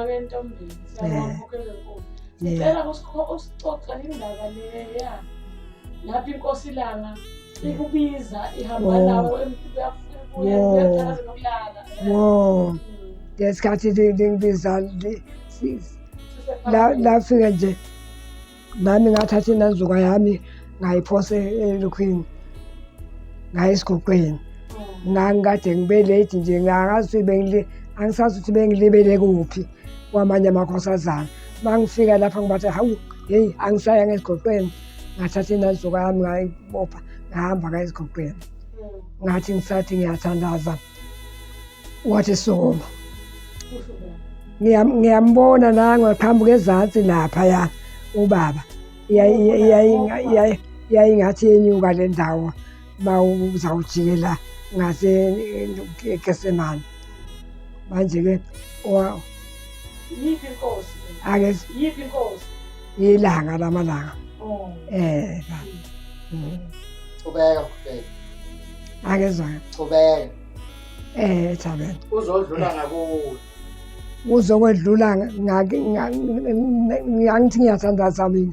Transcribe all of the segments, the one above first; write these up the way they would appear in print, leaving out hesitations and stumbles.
Siyabonga-ke ntombeni, siyabonga mkhokheli wenkulu. Sicela usixoxele indaba leya lapho inkosi ilanga ikubiza ihamba nawe uyathakaza nokulala. Wo, ngesikhathi lingibiza lafika nje nami ngathatha inanzuka yami ngayiphosa elukhwini ngaya esiguqweni. Ngangikade ngibe late nje ngangazi ukuthi angisazi ukuthi bengilibele kuphi kwamanye amakhosazana. Uma ngifika lapha ngibathe hawu heyi angisaya ngesigoqweni ngathatha inanzuka yami ngayibopha ngahamba ngaya esigoqweni. Ngathi ngisathi ngiyathandaza wathi sukuma. Ngiyambona nangu aqhamuka ezansi laphaya ubaba. Yayingathi yenyuka le ndawo uma uzawujikela ngase eGesemane. Manje-ke Yiphi inkosi? Ake Yiphi inkosi? Ilanga lamalanga. Oh. Qhubeka mkhuleko. Akezwa. Qhubeka. Thabela. Uzodlula ngakuwe. Uzokwedlula ngithi ngiyathandaza mina.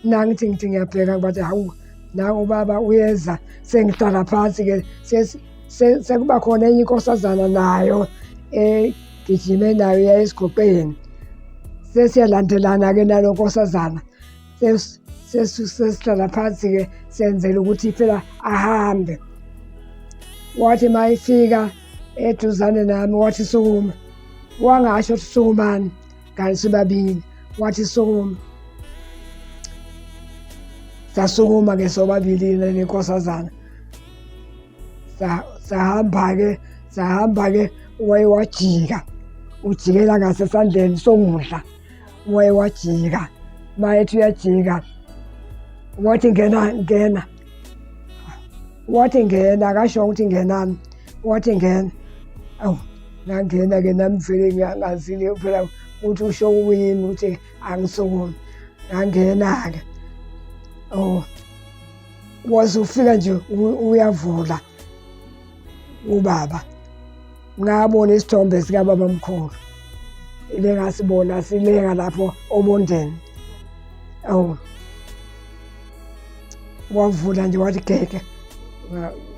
Nangithi ngithi ngiyabheka ngibathi hawu nangu ubaba uyeza sengihlala phansi-ke sekuba khona enye inkosazana nayo egijime nayo iya esigoqeni. Sesiyalandelana-ke nalo nkosazana sesihlala phansi-ke senzela ukuthi phela ahambe. Wathi uma efika eduzane nami wathi sukuma, wangasho ukuthi sukumani kanti sibabili, wathi sukuma. Sasukuma-ke sobabili nale nkosazana sahamba-ke sahamba-ke waye wajika ujikela ngasesandleni sokudla waye wajika mayethi uyajika wathi ngena ngena wathi ngena akasho ukuthi ngenani wathi ngena awu ngangena-ke nami vele ngazile phela ukuthi usho kuyimi ukuthi angisukumi ngangena-ke oh waze ufika nje uyavula ubaba ngabona isithombe sikababa mkhulu ile ngasibona silenga lapho obondeni awu wavula nje wathi geke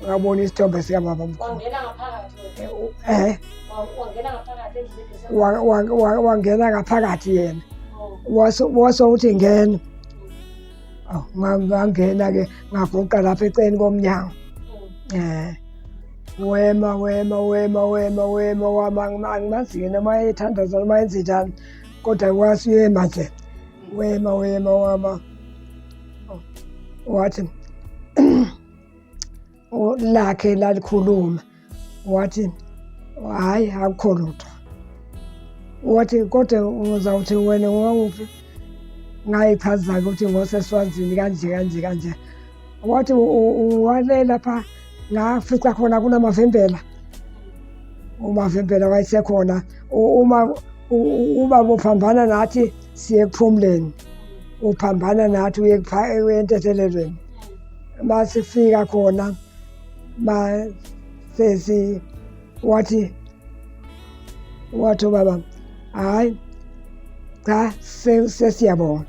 ngabona isithombe sikababa mkhulu Wangena ngaphakathi eh wangena ngaphakathi endlini wangena ngaphakathi yena wase uthi ngena. Ngangena-ke ngaguqa lapha eceleni komnyango. Wema wema wema wema wema wama angimazi-ke noma ethandaza noma enze njani kodwa wase uyema nje wema wema wama wathi lakhe lalikhuluma wathi hhayi akukho lutho wathi kodwa uzawuthi wena ngowakuphi ngayichaza-ke ukuthi ngoseswazini kanje kanje kanje wathi wale lapha ngafica khona kunamavimbela umavimbela wayesekhona uma ubaba uphambana nathi siye ekuphumuleni uphambana nathi uye entethelelweni masifika khona ma sesi wathi wathi ubaba hhayi cha sesiyabonga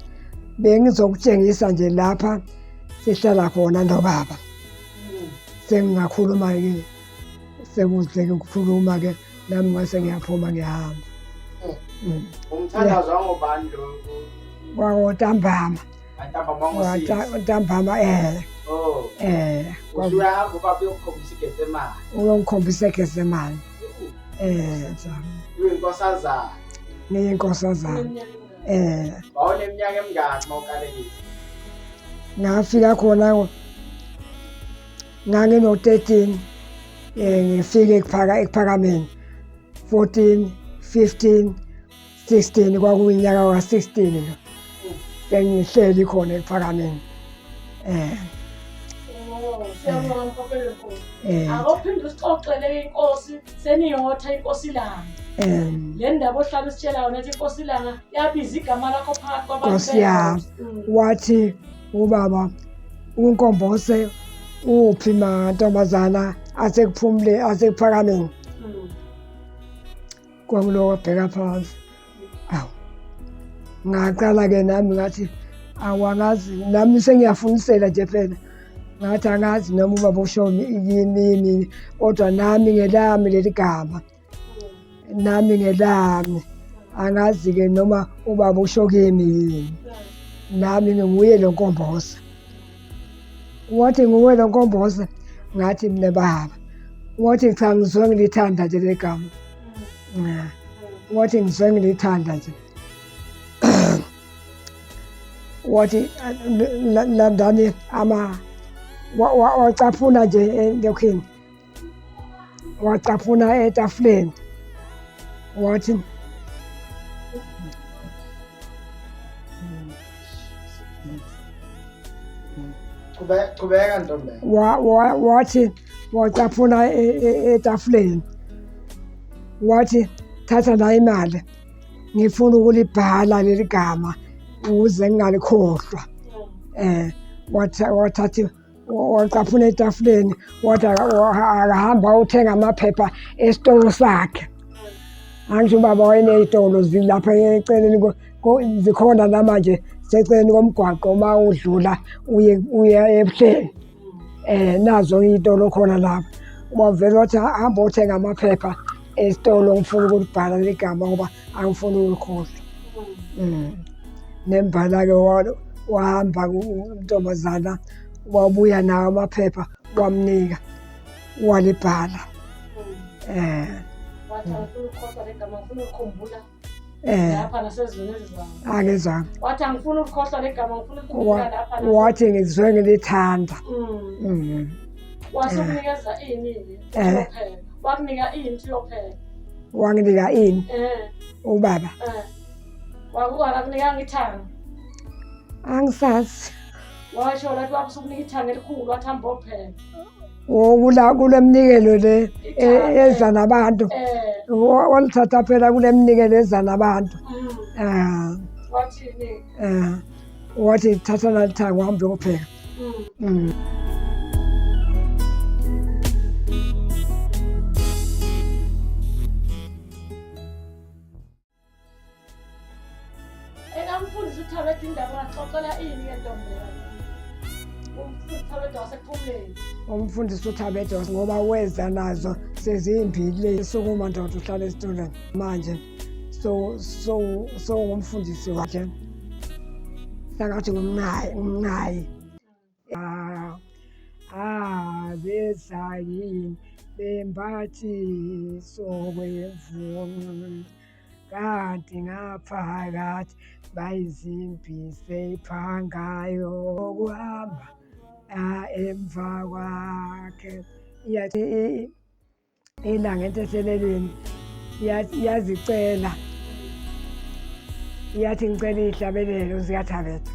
bengizokutshengisa nje lapha sihlala khona nobaba sengingakhuluma-ke sekuze ukukhuluma-ke nami ngase ngiyaphuma ngiyahamba. Umthandazo wangobani lo? Kwangotambama. Ntambama Oh. Usuyahamba ubaba uyokukhombisa iGetsemane. Uyongikhombisa iGetsemane. Uyinkosazana. Ngiyinkosazana. Wawuneminyaka emingaki mawuqalekile? Ngafika khona ngangino-13 ngifike ekuphakameni 14 15 16 kwakuyinyaka wa-16 lo sengihleli khona ekuphakameni. Siyabonga mkhokheli wenkosi. Akophinde usixoxele inkosi seniyotha inkosi ilanga. Le ndaba ohlala usitshela yona ethi inkosi ilanga yabiza igama lakho phakathi kwabantu. Nkosi yami. Wathi ubaba uNkombose uphi mantombazana asekuphumule asekuphakameni. Kwangiloko wabheka phansi. Awu. Ngaqala-ke nami ngathi awangazi nami sengiyafunisela nje phela. Ngathi angazi noma ubaba usho yini yini kodwa nami ngelami leli gama. Nami ngelami. Angazi-ke noma ubaba usho kimi yini. Nami nginguye lo Nkombose. Wathi nguwe lo Nkombose, ngathi mina baba. Wathi cha ngizwe ngilithanda nje le gama. Wathi ngizwe ngilithanda nje. Wathi landani ama wacaphuna nje elokhini. Wacaphuna etafuleni. Wathi Qhubeka Ntombela. Wathi wacaphuna etafuleni. Wathi thatha la imali ngifuna ukulibhala leli gama ukuze ngingalikhohlwa. Wathatha wacaphuna etafuleni wathi akahamba ayothenga amaphepha esitolo sakhe. Angisho ubaba wayeney'tolo zilapha eceleni zikhona namanje seceleni komgwaqo uma udlula uye uye ebuhleni. Nazo iy'tolo khona lapho. Wavele wathi hamba othenga amaphepha esitolo ngifuna ukulibhala leli gama ngoba angifuni ukulikhohlwa. Nembala-ke wahamba untombazana wabuya nawo amaphepha wamnika walibhala. Wathi angifuni ukukhohlwa legama ngifuna ukukhumbula lapha nasezweni ezizayo. Angizwanga. Wathi angifuni ukukhohlwa legama ngifuna ukukhumbula lapha. Wathi ngizwe ngilithanda. Wase ukunikeza ini? Wakunika ini uyophela? Wanginika ini? Ubaba. Wakunikanga ithanga? Angisazi. Washo lathi wakusukunika ithanga elikhulu wathi hamba ophela. Kula kule mnikelo le eza nabantu. Walithatha phela kule mnikelo eza nabantu. Wathini? Wathi thatha nalithanga uhambe uyopheka. Ekamfundisi uThabethe indaba waxoxela ini ke Ntombela? Umfundisi uThabethe wasekuphumuleni. Umfundisi uThabethe ngoba weza nazo sezimbili sukuma ndoda uhlala esitulweni manje so so so ngumfundisi wakhe sengathi ngumnqayi ngumnqayi. Abeza yini bembathiso kwemvumo kanti ngaphakathi bayizimpisi ephangayo okuhamba emva kwakhe. Iyathi ilanga entethelelweni iyazicela iyathi ngicela iy'hlabelelo zikaThabethe.